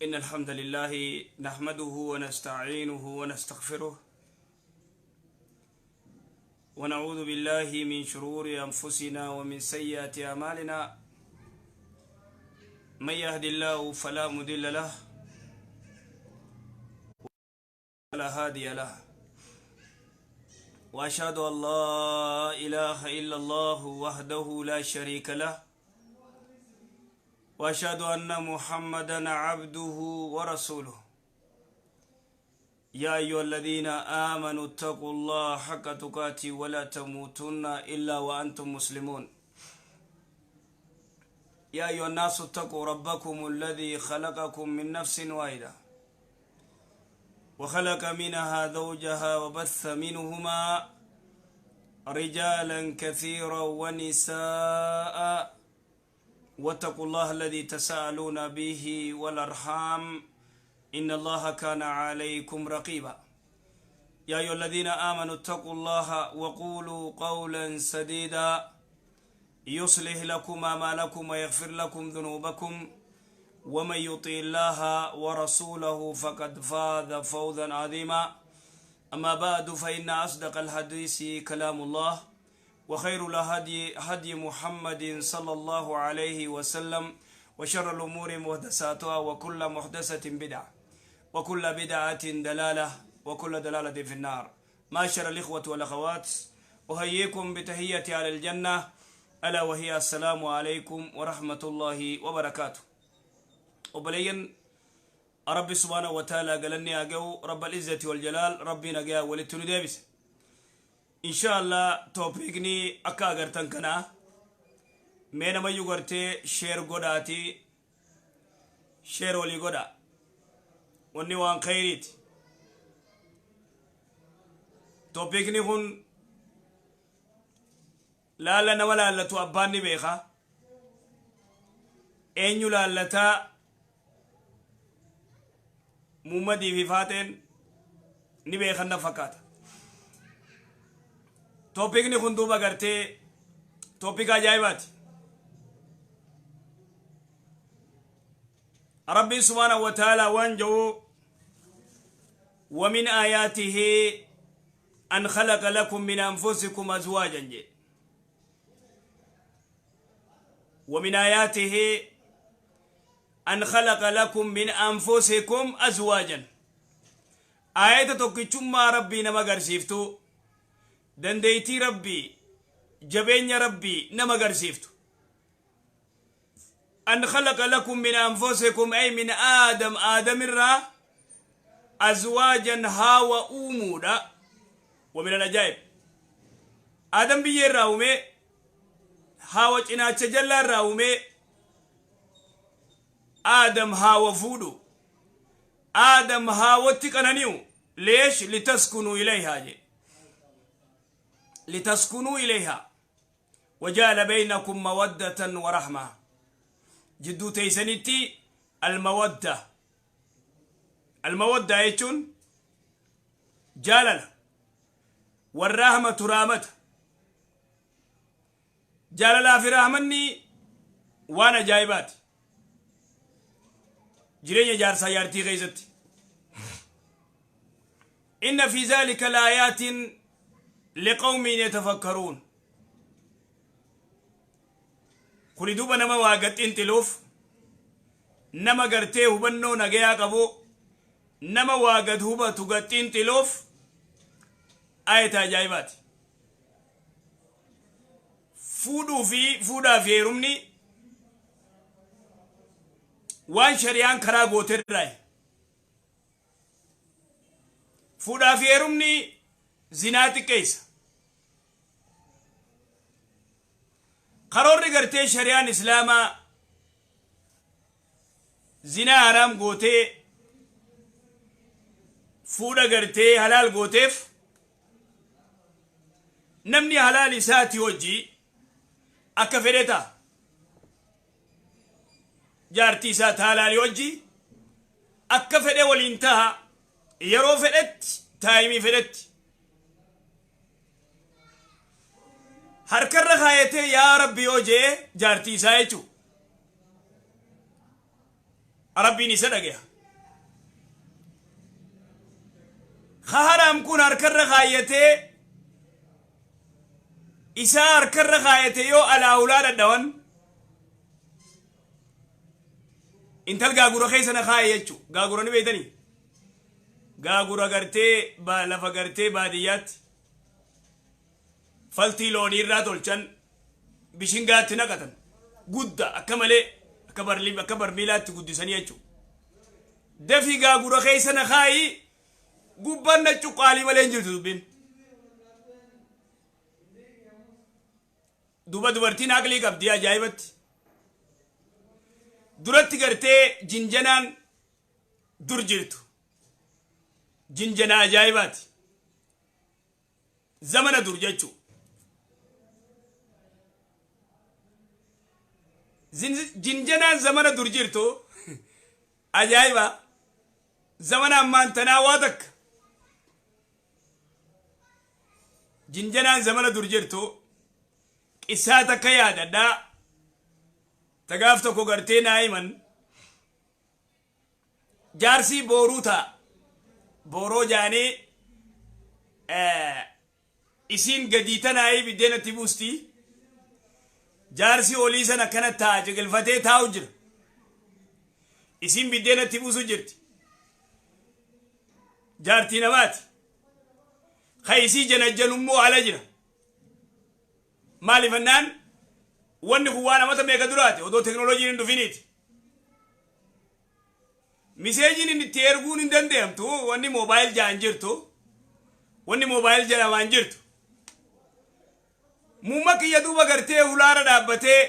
إن الحمد لله نحمده ونستعينه ونستغفره ونعوذ بالله من شرور أنفسنا ومن سيئات أعمالنا. من يهد الله فلا مضل له ولا هادي له، وأشهد أن لا إله إلا الله وحده لا شريك له، وأشهد أن محمدا عبده ورسوله. يا أيها الذين آمنوا اتقوا الله حق تقاته ولا تموتن إلا وأنتم مسلمون. يا أيها الناس اتقوا ربكم الذي خلقكم من نفس واحدة وخلق منها زوجها وبث منهما رجالا كثيرا ونساء، واتقوا الله الذي تساءلون به والأرحام إن الله كان عليكم رقيبا. يا أيها الذين آمنوا اتقوا الله وقولوا قولا سديدا يصلح لكم أعمالكم ويغفر لكم ذنوبكم، ومن يطع الله ورسوله فقد فاز فوزا عظيما. أما بعد، فإن أصدق الحديث كلام الله، وخير الهدي هدي محمد صلى الله عليه وسلم، وشر الأمور محدثاتها، وكل محدثة بدعة، وكل بدعة دلالة، وكل دلالة في النار. معاشر الإخوة والأخوات، أحييكم بتحية على الجنة، ألا وهي السلام عليكم ورحمة الله وبركاته. وبلين ربي سبحانه وتعالى قالني أجو رب العزة والجلال ربي نجا ولتنو ديبس. إن شاء الله توبيقني أكا أغرتن كنا مينا ما يغرتي شير قداتي شير ولي قدا وني وان خيريت. توبيقني هن لا لا نولا لا تو بيخا أنيو لا لا تا مومدي في فاتن نبيخا نفكات. توبيقني هن دوبا غرتي توبيق أجايبات. ربي سبحانه وتعالى وانجو ومن آياته أن خلق لكم من أنفسكم أزواجا جي. ومن آياته أن خلق لكم من أنفسكم أزواجا. آيات توكيتشما ربي نما غرسيفتو دنديتي ربي جبين ربي نما غرسيفتو. أن خلق لكم من أنفسكم أي من آدم آدم الرا أزواجا هاو أومودا. ومن العجائب آدم بيي راومي هاو إنا تجلى راومي آدم هاو فودو آدم هاو تكنانيو. ليش؟ لتسكنوا إليها جي. لتسكنوا إليها وجعل بينكم مودة ورحمة. جدو تيسنتي المودة. المودة يتون جالل والرحمة رامت جاللا في رحمني وانا جايبات جرين جار سيارتي غيزتي. إن في ذلك لآيات لقوم يتفكرون. kuni duuba nama waa gaxxinxiluuf nama gartee hubannoo nagayaa qabu nama waa gad hubatu gaxxinxiluuf ayata ajaa'ibaati. Fuudhuu fi fuudhaa fi heerumni waan shari'aan karaa gooterraayi. Fuudhaa fi heerumni zinaa xiqqeessa. Karoorri gartee shari'aan islaamaa zinaa haraam gootee fuudha gartee halaal gooteef namni halaal isaati hojii akka fedhe ta'a. Jaartii isaa halaali hojii akka fedhe waliin ta'a yeroo fedhetti taayimii fedhetti. Harkarra kaayatee yaa rabbi yoo jee jaartii isaa jechuu. Rabbiin isa dhagaya. Haraam kun harkarra kaayyatee isaa harkarra kaayate yoo alaa hulaa dhadhawan intal gaagura keessa na kaaye jechuu. Gaagura ni beeytanii, gaagura gartee lafa gartee baadiyyaatti faltii loonii irraa tolchan, bishingaatti naqatan, gudda akka malee akka barmiilaatti guddisanii jechuu. Dafii gaagura keessa na kaayi, gubbaan na cuqqaalii malee hin jirtu dubbiin. Duuba dubartiin aqlii qabdi ajaa'ibatti. Duratti gartee jinjanaan dur jirtu jinjanaa ajaa'ibaati, zamana dur jechuu. Jinjanaan zamana dur jirtu ajaa'iba. Zamana ammaan tanaa waa takka jinjanaan zamana dur jirtu qissaa takka yaadadhaa. Tagaaf tokko gartee naa himan, jaarsii booruu ta'a, booroo jaanii isiin gadii tanaayii biddeenatti buusti. Jaarsi olii sana akkana taa'a, ciqilfatee taa'u jira, isiin biddeenatti buusu jirti. Jaartii namaati ka isii janajjanummoo ala jira. Maaliifannaan wanni kun waan amata meeqa duraati, odoo teknooloojiin hin dhufiniiti. Miseejiin inni itti erguun hin danda'amtu, wanni mobile ja'an jirtu, wanni mobile jedhamaan jirtu. Muumma kiyya duuba gartee hulaara dhaabbatee,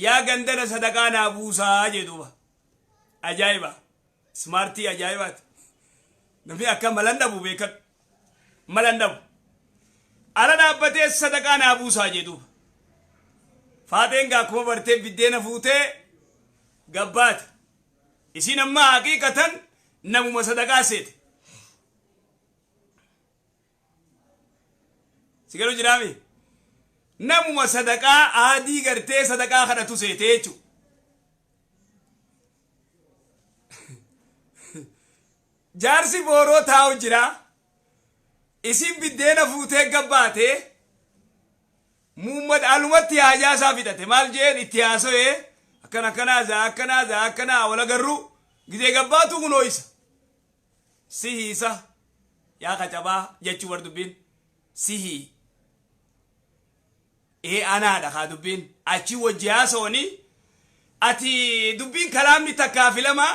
"Yaa gandana, sadaqaa naa buusaa," jee. Duuba ajaa'iba, smartii ajaa'ibaati. Namni akka malan dhabu beekadhu, malan dhabu. Ala dhaabbatee, "Sadaqaa naa buusaa," jee. Duuba faaxeen gaa akkuma bartee biddeena fuutee gabbaate. Isiin amma haqiiqatan namuma sadaqaa seete. Si galu jiraami? Namuma sadaqaa aadii gartee sadaqaa kadhatu seete jechuudha. Jaarsi booroo taa'u jira. Isin biddeena fuutee gabbaate. Muummad alumatti haajaa isaa fixate. Maal jeen itti haaso'ee, akkana akkanaa zaa akkanaa zaa akkanaa wal agarru gizee gabbaatu kunoo isa. Sihiisa yaa qacabaa jechuu bar dubbiin. Sihii. Ee, anaadha kaa dubbiin. Achi wajji haasa'anii ati dubbiin kalaamni takkaa fi lama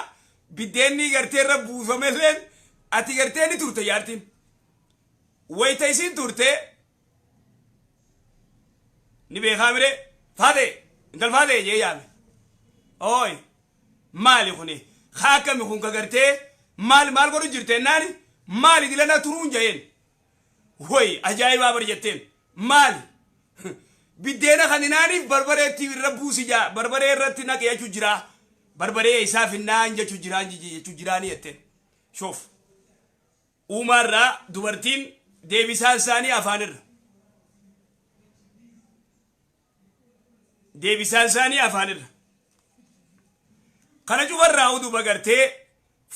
biddeenni gartee irra buufamelleen ati gartee ni turte jaartiin. Wayita isiin turte ni beekaa mire. "Faate, intal faate," jee yaame. "Ooy, maali kuni? Haa, akkami kun ka gartee maal maal godhu jirte?" Ennaani, "Maali dilana turuun?" jeen. "Woy, ajaa'ibaa bar," jetteen. "Maali?" "Biddeena kan inaaniif barbareetti irra buusi jaa, barbaree irratti naqe jechuu jira, barbaree isaaf hinnaan jechuu jiraan jechuu jiraanii," jetteen. Shoof, uumaarraa dubartiin deebisaan isaanii afaanirra, deebisaan isaanii afaanirra. Kana cufarraa uduba gartee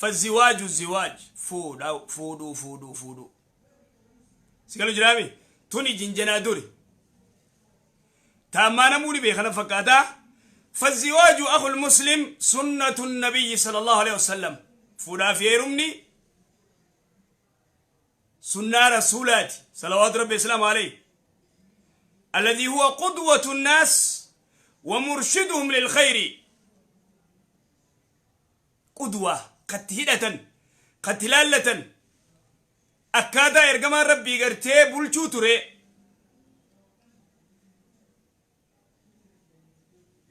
faziwaaju ziwaaj, fuudha, fuudhuu, fuudhuu, fuudhuu. Si galu jiraami? Tuni jinjanaa duri taammaa namuuni beekana fakkaataa. فالزواج أخو المسلم سنة النبي صلى الله عليه وسلم. Fuudhaa fi heerumni سنة رسولات صلوات ربي السلام عليه، الذي هو قدوة الناس ومرشدهم للخير. قدوة قد هدة قد لالة akkaataa ergamaan rabbii gartee bulchuu ture.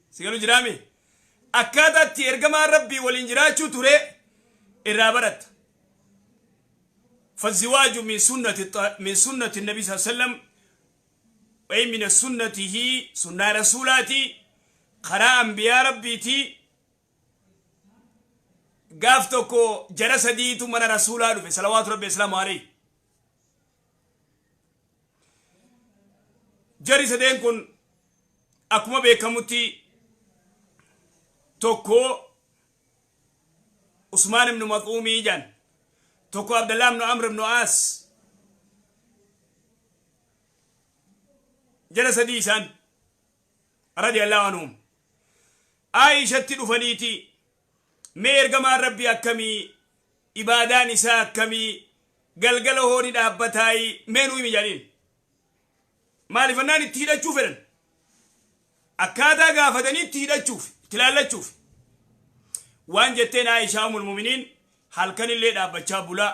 Si galu jiraami? Akkaataa itti ergamaan rabbii waliin jiraachuu ture irraa baratta. فالزواج من سنة النبي صلى الله عليه وسلم، أي من سنته، سنة رسولاتي، قراء أنبياء ربيتي. Gaaf tokko jara sadiitu mana rasuulaa dhufe صلوات ربي وسلامه عليه. Jari sadeen kun akkuma beekamutti tokko Usmaan ibnu Maxuumii jan, tokko Abdallah ibnu Amr ibnu Aas. Jara sadii isaan radiyallahu anhum Aayishatti dhufaniiti, mee ergamaan Rabbii akkamii, ibaadaan isaa akkamii, galgala hooni dhaabbataayi, mee nu himi jedhaniin. Maalifannaan itti hidhachuu fedhan, akkaataa gaafatanii itti hidhachuuf, itti laallachuuf. Waan jetteen Aayishaa umul muminiin, halkanillee dhaabbachaa bulaa,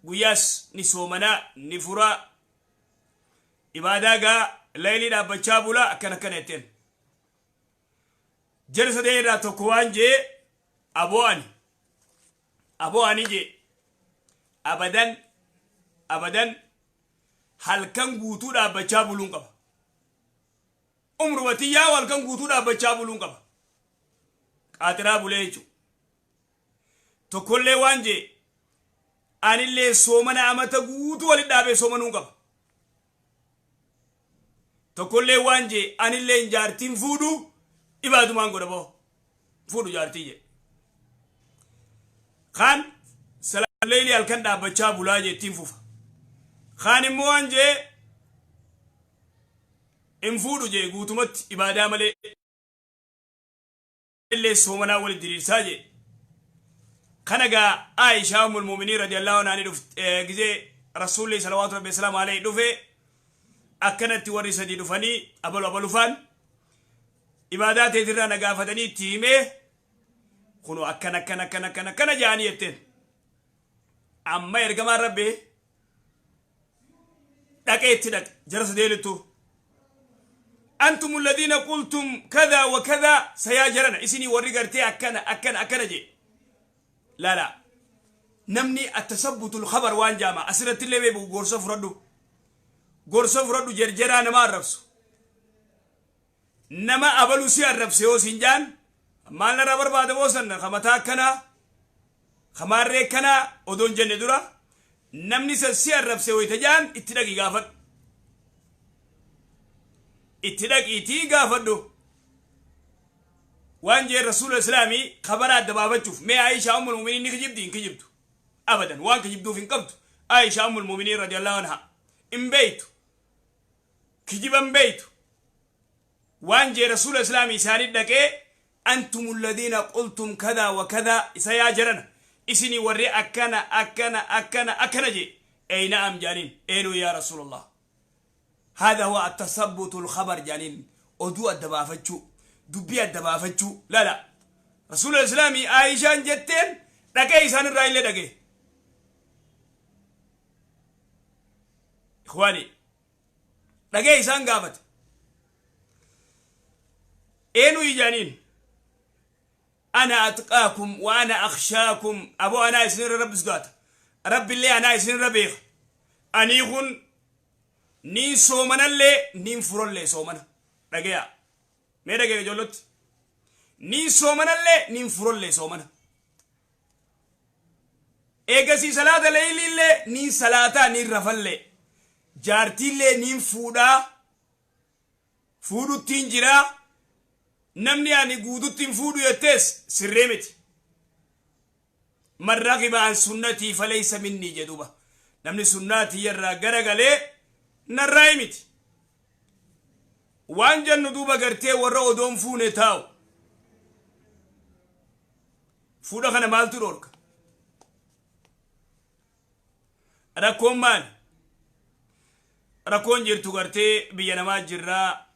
guyyaas ni soomanaa, ni furaa, ibaadaa gaa laylii dhaabbachaa bulaa, akkana akkana jetteen. Jara sadeen irraa tokko waan jee, aboo ani jee, abadan abadan halkan guutuu dhaabbachaa buluun qaba, umrumatiyyaa halkan guutuu dhaabbachaa buluun qaba, qaaxiraa bulee jechuudha. Tokkollee waan jee, anillee soomana amata guutuu walit dhaabee soomanuu qaba. Tokkollee waan jee, anillee jaartiin fuudhu, ibaadumaan godha boo, fuudhu jaartii jee. Kaan salaaleelii halkan dhaabbachaa bulaa jettiin fufa. Kaan immoo waan jee, hin fuudhu jee, guutumatti ibaadaa malee illee soomanaa walit diriirsaa jee. Kana gaa Aishaa ummul mu'miniin radiyallahu anhaa dhufte. Gizee Rasuulli salawaatu rabbi salaamu alayhi dhufe, akkanatti warri sadii dhufanii abalu abalufaan ibaadaa teetirraa na gaafatanii itti himee, kunoo akkana akkana akkana akkana akkana jaanii jetteen. Amma ergamaan Rabbi dhaqee itti dhaqe jara sadeelittu. "Antum alladhiina qultum kada wa kada, sayaa jarana, isinii warri gartee akkana akkana akkana" jee. Laala, namni attasabbutul khabar waan jaama asirratti illee beeku, gorsa fudhadhu, gorsa fudhadhu. Jerjeraa nama arrabsu, nama abalu si arrabse yoo sin jaan, maal narraa barbaada boosan, kamataa akkanaa kamaarree akkanaa odoon jenne dura, namni san si arrabse wayita jaan, itti dhaqi gaafadhu, itti dhaqiitii gaafadhu. Waan jeen Rasuula Islaamii kabara adda baafachuuf, mee Aishaa ummul mu'miniin ni kijibdi? Hin kijibdu abadan, waan kijibduuf hin qabdu. Aishaa ummul mu'miniin radiyallahu anha hin beeytu, kijiban beeytu. Waan jee Rasuula Islaamii isaanii dhaqee, "Antum alladhiina qultum kada wa kada, isa yaa jarana, isinii warri akkana akkana akkana akkana" jee. "Ey na'am" jaaniin. "Eenuu yaa Rasuulallah?" هذا هو التثبت الخبر jaaniin, oduu adda baafachuu, dubbii adda baafachuu. La la, Rasuula Islaamii Aayishaan jetteen dhaqee isaan irraa illee dhaqee. Ikhwaani, dhaqee isaan gaafate. "Eenyu?" jaaniin. "أنا أتقاكم وأنا أخشاكم." Aboo, anaa isinirra Rabbi sodaata, Rabbillee anaa isinirra beeka. Anii kun niin soomanallee, niin furallee soomana. Dhageya, mee dhageya ijoollotti, niin soomanallee, niin furallee soomana. Eegasii salaata leeyliillee niin salaataa, niin rafallee, jaartiillee niin fuudhaa, fuudhuttiin jiraa. Namni ani guututti hin fuudhu jettees sirree miti. "من رغب عن سنتي فليس مني" jedhuba. Namni sunnaatii irraa garagalee narraa miti waan jennu. Duuba gartee warra odoon fuune taa'u, fuudha kana maaltu dhorka? Rakkoon maali? Rakkoon jirtu gartee biyya namaa jirraa,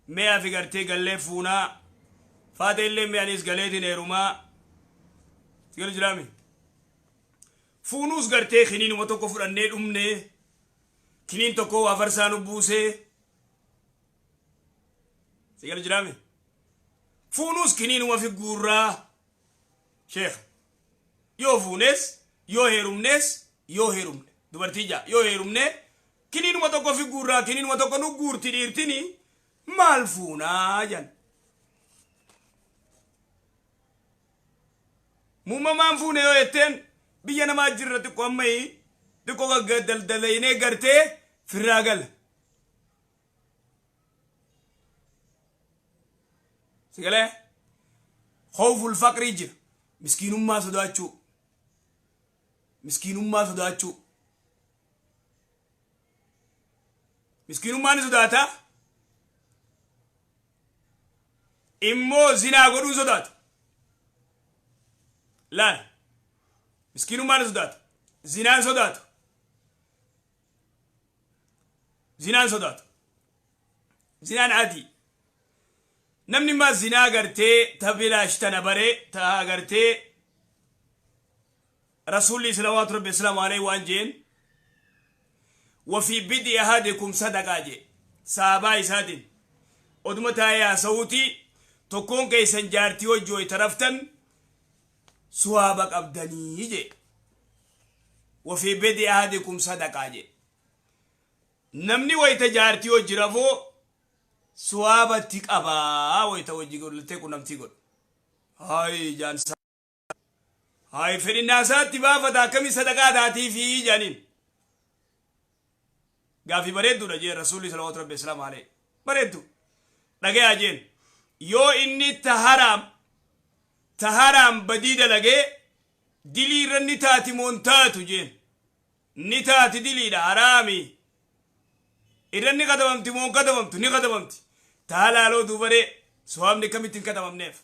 mi'a fi gartee gallee fuunaa, faata illee mi'anis galeetiin heerumaa sigalu jiraami. Fuunuus gartee kiniinuma tokko fudhannee dhumne, kiniin tokko waa farsaa nu buusee, sigalu jiraami. Fuunuus kiniinuma fi guurraa sheekh. Yoo fuunees, yoo heerumnees, yoo heerumne dubartii jaa, yoo heerumne kiniinuma tokko fi guurraa, kiniinuma tokko nu guurti dhiirtini, maal fuunaa jan. Muumamaan fuune yoo jetteen, biyya namaa jirra, xiqqoo ammayii xiqqoo daldalaynee gartee firraa gala. Sigalee خوف الفقر jira. Miskiinummaa sodaachuu. Miskiinummaa sodaachuu. Miskiinummaa ni sodaata. Immoo zinaa godhuu sodaata. Laal. Miskiinummaa ni sodaata. Zinaan sodaatu. Zinaan sodaatu. Zinaan adii. Namni immaa zinaa gartee ta bilaash tana baree ta gartee Rasuulli salawaatu rabbi islaamu alayhi waan jeen wafii bidi ahadikum sadaqaa jee saabaa isaatiin oduma taa'ee haasa'uuti tokkoon keessan jaartii wajji wayta raftan suwaaba qabdanii jee wafii bidi ahadikum sadaqaa jee namni wayta jaartii wajji rafoo suwaaba itti qabaa wayta wajji godhatee qunnamtii godhu hayi jaansa Hayi fedhinnaa isaatti baafata akkamiin sadaqaa taatiifi jedhaniin. Gaafii bareedduudha jeen Rasuulli salawaatu rabbi islaamu alayhi. Bareeddu. Dhagayaa jeen. Yoo inni taharaam taharaam badii dalagee dilii irra ni taati moo hin taatu jeen. Ni taati diliidha haraami. Irra ni katabamti moo hin katabamtu ni katabamti. Tahalaaloo duubaree sawaabni akkamitti hin katabamneef.